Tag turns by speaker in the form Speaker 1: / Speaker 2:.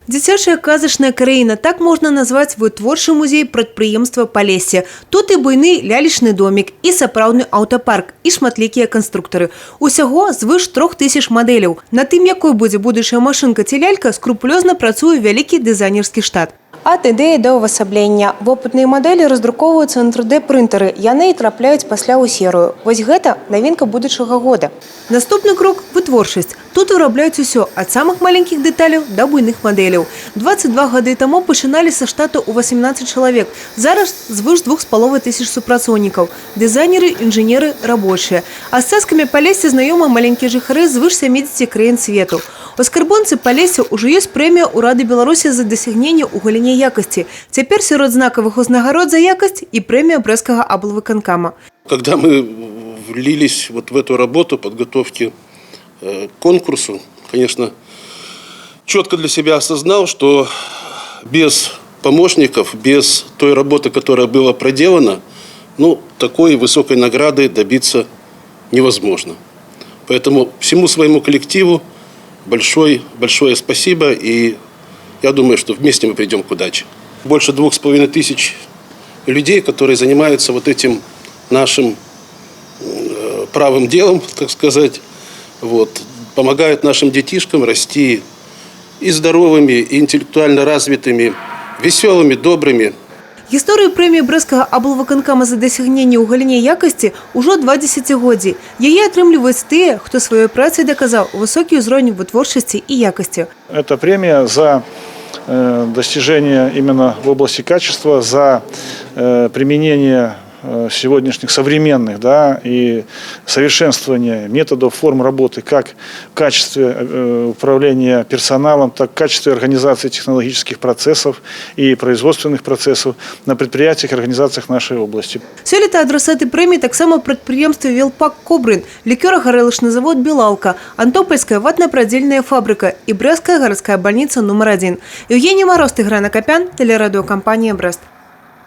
Speaker 1: Дзіцячая казачная краіна — так можна назваць вытворчы музей прадпрыемства «Палессе». Тут і буйны лялечны домік, і сапраўдны аўтапарк, і шматлікія канструктары. Усяго звыш 3000 мадэляў. На тым, якой будзе будучая машынка ці лялька, скрупулёзна працуе вялікі дызайнерскі штат. Ад ідэі да ўвасаблення. Вопытныя мадэлі раздрукоўваюцца на 3D-прынтары. Яны і трапляюць пасля ў серыю. Вось гэта навінка будучага года. Наступны крок — вытворчасць. Тут вырабляюць усё, ад самых маленькіх дэталяў да буйных мадэляў. 22 гады таму пачыналі са штату ў 18 чалавек. Зараз звыш 2500 супрацоўнікаў. Дызайнеры, інжынеры, рабочыя. А з цацкамі «Палесся» знаёмы маленькія жыхары звыш 70 краін свету. У скарбонцы «Палесся» ўжо ёсць прэмія ўрада Беларусі за дасягненне ў галіне якасці. Цяпер сярод знакавых узнагарод за якасць і прэмія Брэсцкага аблвыканкама.
Speaker 2: Когда мы влились вот в эту работу подготовки к конкурсу, конечно, четко для себя осознал, что без помощников, без той работы, которая была проделана, ну, такой высокой награды добиться невозможно. Поэтому всему своему коллективу большое, большое спасибо, и я думаю, что вместе мы придем к удаче. Больше 2500 людей, которые занимаются вот этим нашим правым делом, так сказать, вот, помогают нашим детишкам расти и здоровыми, и интеллектуально развитыми, веселыми, добрыми.
Speaker 1: Гісторыі прэміі Брэсцкага аблвыканкама за дасягненне ў галіне якасці ўжо два дзесяцігоддзі. Яе атрымліваюць тыя, хто сваёй працай даказаў высокі ўзровень вытворчасці і якасці.
Speaker 3: Это премия за достижение именно в области качества, за применение сегодняшних современных, да, и совершенствование методов, форм работы как в качестве управления персоналом, так и в качестве организации технологических процессов и производственных процессов на предприятиях и организациях нашей области.
Speaker 1: Сёлета адрасаты прэміі таксама прадпрыемствы «Велпак Кобрын», лікёра-гарэлачны завод «Белалка», Антопальская ватна-прадзельная фабрыка і Брэсцкая гарадская бальніца нумар 1. Яўгенія Мароз, Тыгран Акапян, тэлерадыёкампанія «Брэст».